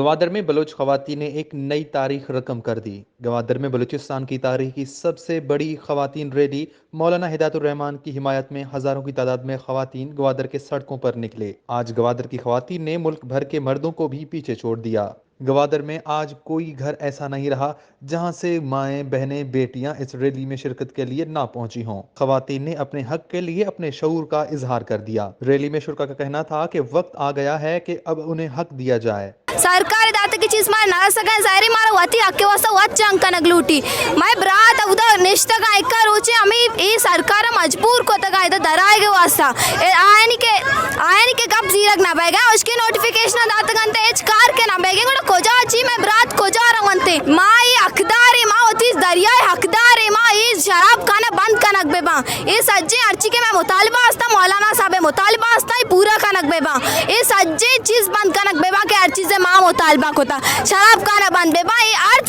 گوادر میں بلوچ خواتین نے ایک نئی تاریخ رقم کر دی۔ گوادر میں بلوچستان کی تاریخ کی سب سے بڑی خواتین ریلی، مولانا ہدایت الرحمان کی حمایت میں ہزاروں کی تعداد میں خواتین گوادر کے سڑکوں پر نکلے۔ آج گوادر کی خواتین نے ملک بھر کے مردوں کو بھی پیچھے چھوڑ دیا۔ گوادر میں آج کوئی گھر ایسا نہیں رہا جہاں سے مائیں، بہنیں، بیٹیاں اس ریلی میں شرکت کے لیے نہ پہنچی ہوں۔ خواتین نے اپنے حق کے لیے اپنے شعور کا اظہار کر دیا۔ ریلی میں شرکا کا کہنا تھا کہ وقت آ گیا ہے کہ اب انہیں حق دیا جائے۔ سرکار داتگیں چیز مارا نہ رسگا، ظاہری مارا وتی حق ءِ واسطہ وت جنگ کنگ لوٹی۔ مئے برات اودا نشتگاں، ایکا روچے ہمیں اے سرکار ءَ مجبور کتگاں ادا درائگ ءِ واسطہ۔ اے آیانی کہ، آیانی کہ گپ زیرگ نہ بیگا، اشکے نوٹیفکیشن داتگ انت، ہچ کار کہ نہ بیگے، گڑا کجا چی مئے برات کجا رونتے؟ ما اے حقداریں، ما وتی دریائے حقداریں، ما اے شراب خانہ بند کنگ بہ باں۔ اے سجیں ہرچی کہ مئے مطالبہ ہستا، مولانا صاحب ءِ مطالبہ ہستا، اے پورا کنگ بہ باں۔ اے سجیں چیز بند کنگ بہ باں کہ ہر چیز ءِ ما مطالبہ کتا۔ شراب خانہ بند بہ باں، اے ہر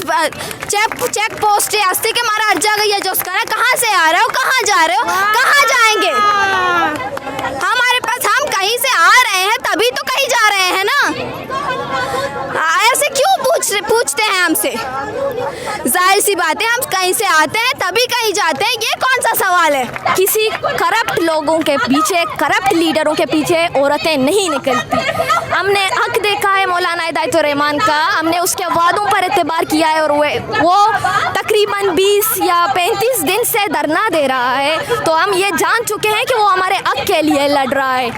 چیک، چیک پوسٹ ہستی کہ مارا ہر جگہ یہ جست کرا، کہاں سے آ رہے ہو، کہاں جا رہے ہو، کہاں جائیں گے؟ ہمارے پاس، ہم کہیں سے آ رہے ہیں، تبھی تو کہیں جا رہے ہیں نا۔ ایسے کیوں پوچھ، پوچھتے ہیں ہم سے؟ ظاہر سی بات ہے، ہم کہیں سے آتے ہیں، تبھی کہیں جاتے ہیں، یہ کون سا سوال ہے؟ کسی کرپٹ لوگوں کے پیچھے، کرپٹ لیڈروں کے پیچھے عورتیں نہیں نکلتی۔ ہم نے حق دیکھا ہے مولانا ہدایت الرحمان کا، ہم نے اس کے وعدوں پر اعتبار کیا ہے اور وہ، وہ تقریباً بیس یا پینتیس دن سے دھرنا دے رہا ہے، تو ہم یہ جان چکے ہیں کہ وہ ہمارے حق کے لیے لڑ رہا ہے۔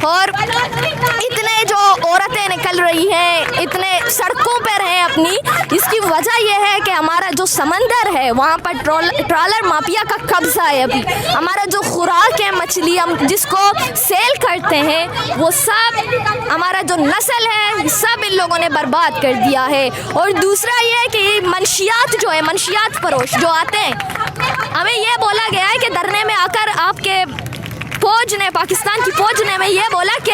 اور اتنے جو عورتیں نکل رہی ہیں، اتنے سڑکوں پر ہیں اپنی، اس کی وجہ یہ ہے کہ ہمارا جو سمندر ہے، وہاں پر ٹرول-، ٹرالر مافیا کا قبضہ ہے ابھی۔ ہمارا جو خوراک ہے مچھلی، ہم جس کو سیل کرتے ہیں، وہ سب ہمارا جو نسل ہے، سب ان لوگوں نے برباد کر دیا ہے۔ اور دوسرا یہ کہ یہ منشیات جو ہے، منشیات فروش جو آتے ہیں، ہمیں یہ بولا گیا ہے کہ دھرنے میں آ کر آپ کے فوج نے، پاکستان کی فوج نے ہمیں یہ بولا کہ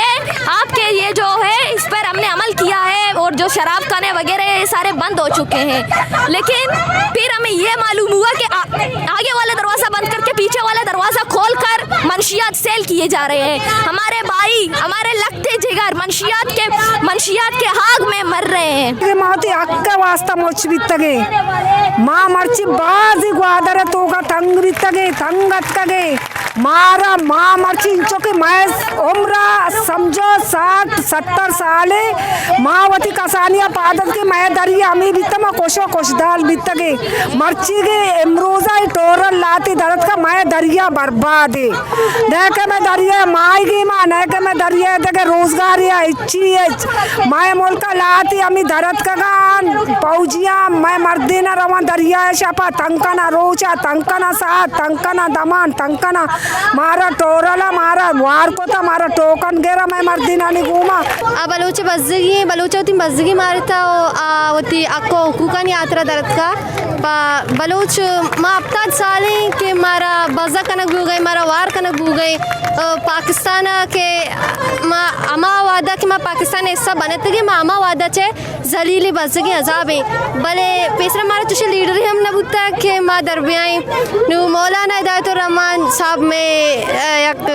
آپ کے یہ جو ہے، اس پر ہم نے عمل کیا ہے اور جو شراب خانے وغیرہ یہ سارے بند ہو چکے ہیں۔ لیکن پھر ہمیں یہ معلوم ہوا کہ آ-، آگے والا دروازہ بند کر کے پیچھے والا دروازہ کھول کر منشیات سیل کیے جا رہے ہیں۔ ہمارے بھائی، ہمارے لگتے جگر منشیات کے، منشیات کے آگ میں مر رہے ہیں۔ کہ ما وتی حق ءِ واسطہ مچ بیتگیں۔ ما مرچی بازی گوادر ءِ توکا تنگ بیتگیں، تنگ اتکگیں۔ مارا، ما مرچی انچو کہ مئے عمر ءَ سمجھو ساٹھ ستر سالے، ما وتی کسانی ءَ پاد اتکیں، مئے دریا ہمے بیتہ، ما کش و کشدال بیتگیں۔ مرچیگیں امروز ءَ اے ٹورل لاتی در اتکا، مئے دریا بربادے۔ نئے کہ مئے دریا ءَ ماہیگی ما، نئے کہ مئے دریا ءَ دگہ روزگارے ءَ ہچی ہچ۔ مئے ملک ءَ لاتی ہمے در اتکگاں، پوجیاں مئے مردین ءَ رواں دریا ءِ شپ ءَ تنگ کناں، روچ ءَ تنگ کناں، ساعت تنگ کناں، دمان تنگ کناں۔ مارا ٹورل ءَ مارا وار کتا، مارا ٹوکن گرا مئے مردینانی گوما۔ آ بلوچ بزگی ایں، بلوچ وتی بزگی مارتا و آ وتی حق و حقوقانی ہاترا در اتکا۔ پہ بلوچ ما ہپتاد سال ایں کہ مارا بزگ کنگ بوگئے، مارا وار کنگ بوگئے۔ آ، پاکستان ءَ کہ ما ہما وہدا کہ ما پاکستان ءِ حصہ بنتگیں، ما ہما وہدا چہ ذلیل بزگیں عذاب ایں۔ بلے پیسرا مارا چوشیں لیڈرے ہم نہ بوتا کہ ما در بیائیں۔ نو مولانا ہدایت الرحمان صاحب مئے، آ، یک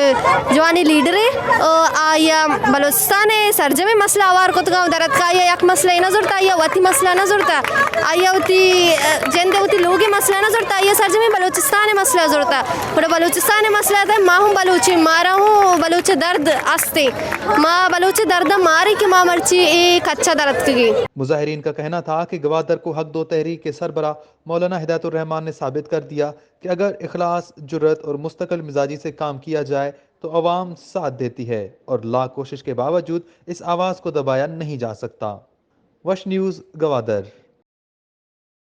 جوانیں لیڈرے۔ آ، آئی ءَ بلوچستان ءِ سرجمیں مسئلہ ہوار کتگاں و در اتکا۔ آئی ءَ یک مسئلہ ئے نہ زرتا، آئی ءَ وتی مسئلہ نہ زرتا، آئی ءَ وتی، آ، جند ءِ وتی لوگ ءِ مسئلہ نہ زرتا، آئی ءَ سرجمیں بلوچستان ءِ مسئلہ زرتا۔ گڑا بلوچستان ءِ مسئلہ ءَ ما ہوں بلوچیں، مارا ہوں بلوچ ءِ درد ہستیں۔ ما بلوچ ءِ درد ءَ ماریں کہ ما مرچی اے کچ ءَ در اتکگیں۔ مظاہرین کا کہنا تھا کہ گوادر کو حق دو تحریک کے سربراہ مولانا ہدایت الرحمان نے ثابت کر دیا کہ اگر اخلاص، جرات اور مستقل مزاجی سے کام کیا جائے تو عوام ساتھ دیتی ہے اور لاکھ کوشش کے باوجود اس آواز کو دبایا نہیں جا سکتا۔ وش نیوز، گوادر۔